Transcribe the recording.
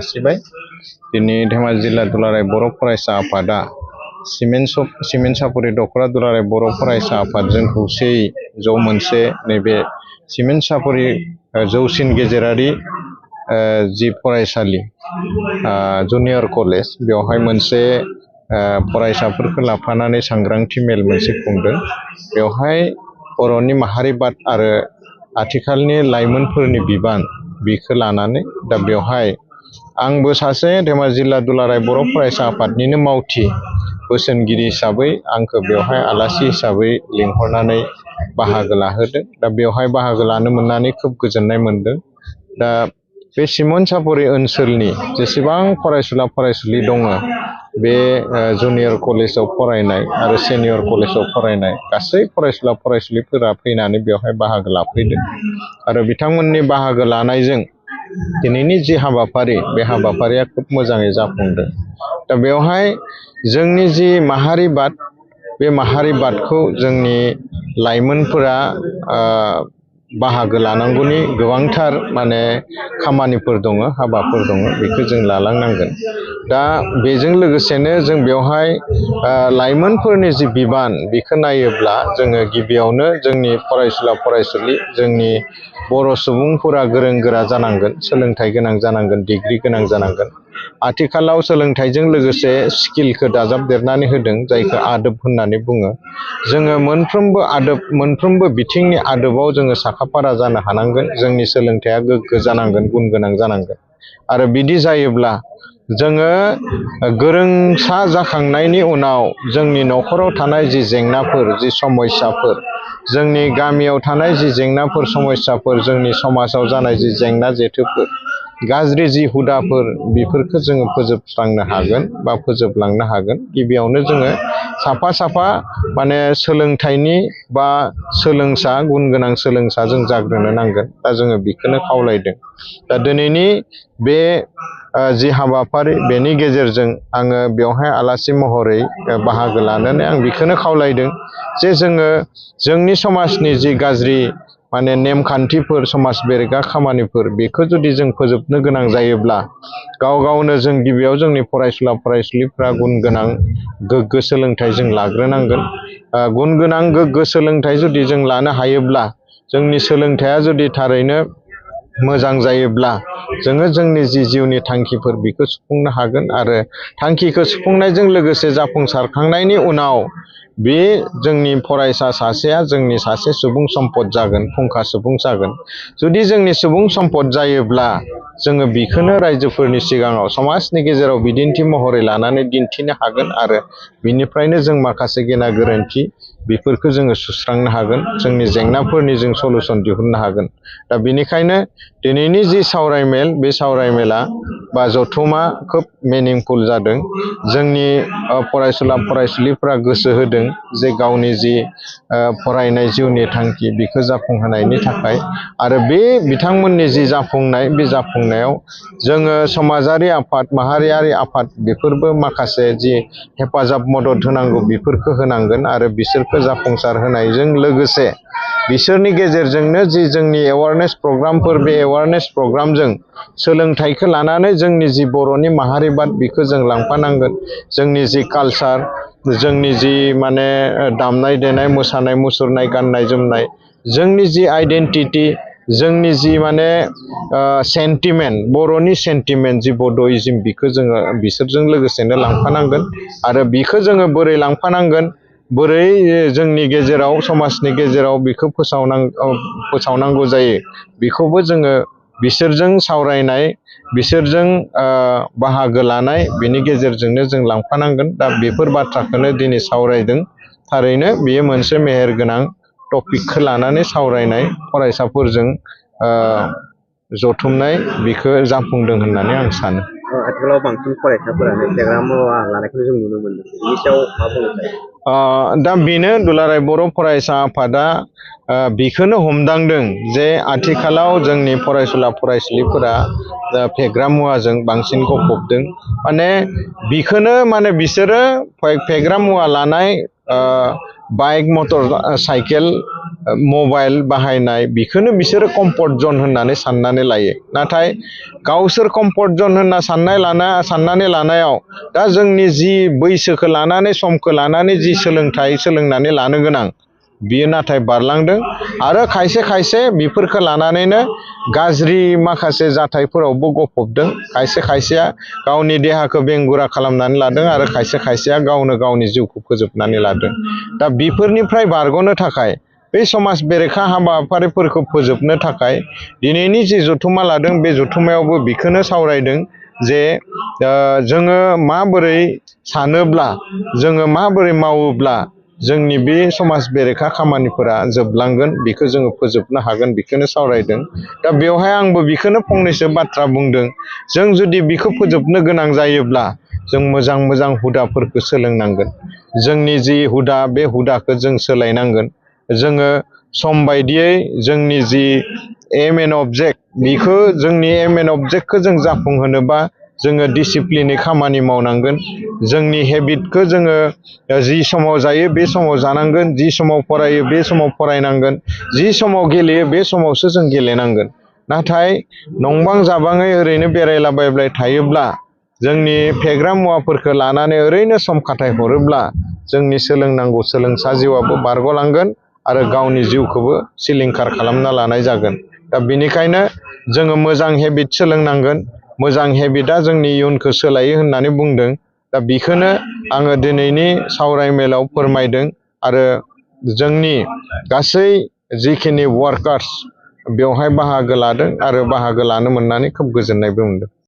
जासिबाय दिनै धेमाजि जिल्ला दुलाराय बर' फरायसा आफादा सिमेन्ट सापरि दख'रा दुलाराय बर' फरायसा आफादजों खौसेयै ज' मोनसे नैबे सिमेन्ट सापरि जौसिन गेजेरारि जि फरायसालि जुनियर कलेज बेवहाय मोनसे फरायसाफोरखौ लाफानानै सांग्रांथि मेल मोनसे खुंदों। बेवहाय बर'नि माहारिबाद आरो आथिखालनि लाइमोनफोरनि बिबान बेखौ लानानै दा बेवहाय आंबो सासे धेमाजि जिल्ला दुलाराय बर' फरायसा आफादनिनो मावथि बोसोनगिरि हिसाबै आंखौ बेवहाय आलासि हिसाबै लिंहरनानै बाहागो लाहोदों। दा बेवहाय बाहागो लानो मोननानै खोब गोजोननाय मोनदों। दा बे सिमेन्ट सापरि ओनसोलनि जेसेबां फरायसुला फरायसुलि दङ बे जुनियर कलेजाव फरायनाय आरो सेनियर कलेजाव फरायनाय गासै फरायसुला फरायसुलिफोरा फैनानै बेवहाय बाहागो लाफैदों आरो बिथांमोननि बाहागो लानायजों दिनैनि जि हाबाफारि बे हाबाफारिया खोब मोजाङै जाफुंदों। दा बेवहाय जोंनि जि माहारिबाद बे माहारिबादखौ जोंनि लाइमोनफोरा बाहागो लानांगौनि गोबांथार खामानिफोर दङ, हाबाफोर दङ, बेखौ जों लालांनांगोन। दा बेजों लोगोसेनो जों बेवहाय लाइमोनफोरनि जि बिबान बेखौ नायोब्ला जोङो गिबियावनो जोंनि फरायसुला फरायसुलि जोंनि बर' सुबुंफोरा गोरों गोरा जानांगोन, सोलोंथाइ गोनां जानांगोन, डिग्रि गोनां जानांगोन। आथिखालाव सोलोंथाइजों लोगोसे स्किलखौ दाजाबदेरनानै होदों जायखौ आदब होननानै बुङो। जोङो मोनफ्रोमबो बिथिंनि आदबाव जोङो साखाफारा जानो हानांगोन। जोंनि सोलोंथाइया गोग्गो जानांगोन, गुन गोनां जानांगोन आरो बिदि जायोब्ला जोङो गोरोंसा जाखांनायनि उनाव जोंनि न'खराव थानाय जि जेंनाफोर, जि समस्याफोर, जोंनि गामियाव थानाय जि जेंनाफोर समस्याफोर, जोंनि समाजाव जानाय जि जेंना जेथोफोर, गाज्रि जि हुदाफोर बेफोरखौ जोङो फोजोबस्रांनो हागोन बा फोजोबलांनो हागोन। गिबियावनो जोङो साफा सोलोंथाइनि बा सोलोंसा, गुन गोनां सोलोंसा जों जाग्रोनो नांगोन। दा जोङो बेखौनो खावलायदों। दा दिनैनि बे जि हाबाफारि बेनि गेजेरजों आङो बेवहाय आलासि महरै बाहागो लानानै आं बेखौनो खावलायदों जे जोङो जोंनि समाजनि जि गाज्रि नेमखान्थिफोर, समाज बेरेखा खामानिफोर बेखौ जुदि जों फोजोबनो गोनां जायोब्ला गावनो जों गिबियाव जोंनि फरायसुला फरायसुलिफ्रा गुन गोनां गोग्गो सोलोंथाइ जों लाग्रोनांगोन। गुन गोनां गोग्गो सोलोंथाइ जुदि जों लानो हायोब्ला, जोंनि सोलोंथाइया जुदि थारैनो मोजां जायोब्ला जोङो जोंनि जि जिउनि थांखिफोर बेखौ सुफुंनो हागोन आरो थांखिखौ सुफुंनायजों लोगोसे जाफुंसारखांनायनि उनाव बे जोंनि फरायसा सासेया जोंनि सासे सुबुं सम्पद जागोन, फुंखा सुबुं जागोन। जुदि जोंनि सुबुं सम्पद जायोब्ला जोङो बेखौनो रायजोफोरनि सिगाङाव समाजनि गेजेराव बिदिन्थि महरै लानानै दिन्थिनो हागोन आरो बिनिफ्रायनो जों माखासे गेना गोरोन्थि बेफोरखौ जोङो सुस्रांनो हागोन, जोंनि जेंनाफोरनि जों सलुसन दिहुननो हागोन। दा बेनिखायनो दिनैनि जि सावरायमेल बे सावरायमेला बा जथुमा खोब मिनिंफुल जादों। जोंनि फरायसुला फरायसुलिफ्रा गोसो होदों जे गावनि जि फरायनाय जिउनि थांखि बेखौ जाफुंहोनायनि थाखाय आरो बे बिथांमोननि जि जाफुंनाय बे जाफुंनायाव जोङो समाजारि आफाद, माहारियारि आफाद बेफोरबो माखासे जि हेफाजाब मदद होनांगौ बेफोरखौ होनांगोन आरो बिसोरखौ जाफुंसार होनायजों लोगोसे बिसोरनि गेजेरजोंनो जि जोंनि एवारनेस प्रग्रामफोर, बे एवारनेस प्रग्रामजों सोलोंथाइखौ लानानै जोंनि जि बर'नि माहारिबाद बेखौ जों लांफानांगोन। जोंनि जि कालसार, जोंनि जि दामनाय देनाय, मोसानाय मुसुरनाय, गाननाय जोमनाय, जोंनि जि आइडेन्टिटि, जोंनि जि सेन्टिमेन्ट, बर'नि सेन्टिमेन्ट जि बड'इज्म बेखौ जोङो बिसोरजों लोगोसेनो लांफानांगोन आरो बेखौ जोङो बोरै लांफानांगोन, बोरै जोंनि गेजेराव समाजनि गेजेराव बेखौ फोसावनांगौ जायो बेखौबो जोङो बिसोरजों सावरायनाय, बिसोरजों बाहागो लानाय, बेनि गेजेरजोंनो जों लांफानांगोन। दा बेफोर बाथ्राखौनो दिनै सावरायदों। थारैनो बेयो मोनसे मेहेरगोनां टपिकखौ लानानै सावरायनाय, फरायसाफोरजों जथुमनाय बेखौ जाफुंदों होननानै आं सानो। आथिखालाव बांसिन फरायसाफोरानो फेग्रा मुवा लानायखौ जों नुनो मोनदों। बेनि सायाव मा बुंनो सानो? दा बेनो दुलाराय बर' फरायसा आफादा बेखौनो हमदांदों जे आथिखालाव जोंनि फरायसुला फरायसुलिफोरा फेग्रा मुवाजों बांसिन गफबदों। बेखौनो बिसोरो फेग्रा मुवा लानाय बाइक, मटर साइकेल मबाइल बाहायनाय बेखौनो बिसोरो कम्फर्ट जन होननानै साननानै लायो। नाथाय गावसोर कम्फर्ट जन होनना साननानै लानायाव दा जोंनि जि बैसोखौ लानानै समखौ लानानै जि सोलोंथाइ सोलोंनानै लानो गोनां बियो नाथाय बारलांदों आरो खायसे खायसे बेफोरखौ लानानैनो गाज्रि माखासे जाथायफोरावबो गफबदों। खायसे खायसेया गावनि देहाखौ बेंगुरा खालामनानै लादों आरो खायसे खायसेया गावनो गावनि जिउखौ फोजोबनानै लादों। दा बेफोरनिफ्राय बारग'नो थाखाय बे समाज बेरेखा हाबाफारिफोरखौ फोजोबनो थाखाय दिनैनि जि जथुम्मा लादों बे जथुम्मायावबो बेखौनो सावरायदों जे जोङो माबोरै सानोब्ला जोङो माबोरै मावोब्ला जोंनि बे समाज बेरेखा खामानिफोरा जोबलांगोन बेखौ जोङो फोजोबनो हागोन बेखौनो सावरायदों। दा बेवहाय आंबो बेखौनो फंनैसो बाथ्रा बुंदों। जों जुदि बेखौ फोजोबनो गोनां जायोब्ला जों मोजां मोजां हुदाफोरखौ सोलोंनांगोन। जोंनि जि हुदा बे हुदाखौ जों सोलायनांगोन। जोङो सम बायदियै जोंनि जि एम एन अबजेक्ट बेखौ जोंनि एम एन अबजेक्टखौ जों जाफुंहोनोबा जोङो डिसिप्लिनै खामानि मावनांगोन। जोंनि हेबिटखौ जोङो जि समाव जायो बे समाव जानांगोन, जि समाव फरायो बे समाव फरायनांगोन, जि समाव गेलेयो बे समावसो जों गेलेनांगोन। नाथाय नंबां जाबाङै ओरैनो बेरायलाबायबाय थायोब्ला जोंनि फेग्रा मुवाफोरखौ लानानै ओरैनो सम खाथाय हरोब्ला जोंनि सोलोंनांगौ सोलोंसा जिउआबो बारग'लांगोन आरो गावनि जिउखौबो सिलिंखार खालामना लानाय जागोन। दा बेनिखायनो जोङो मोजां हेबिट सोलोंनांगोन। मोजां हेबिटआ जोंनि इयुनखौ सोलायो होननानै बुंदों। दा बेखौनो आङो दिनैनि सावरायमेलाव फोरमायदों आरो जोंनि गासै जिखिनि वार्कार्स बेवहाय बाहागो लादों आरो बाहागो लानो मोननानै खोब गोजोननायबो मोनदों।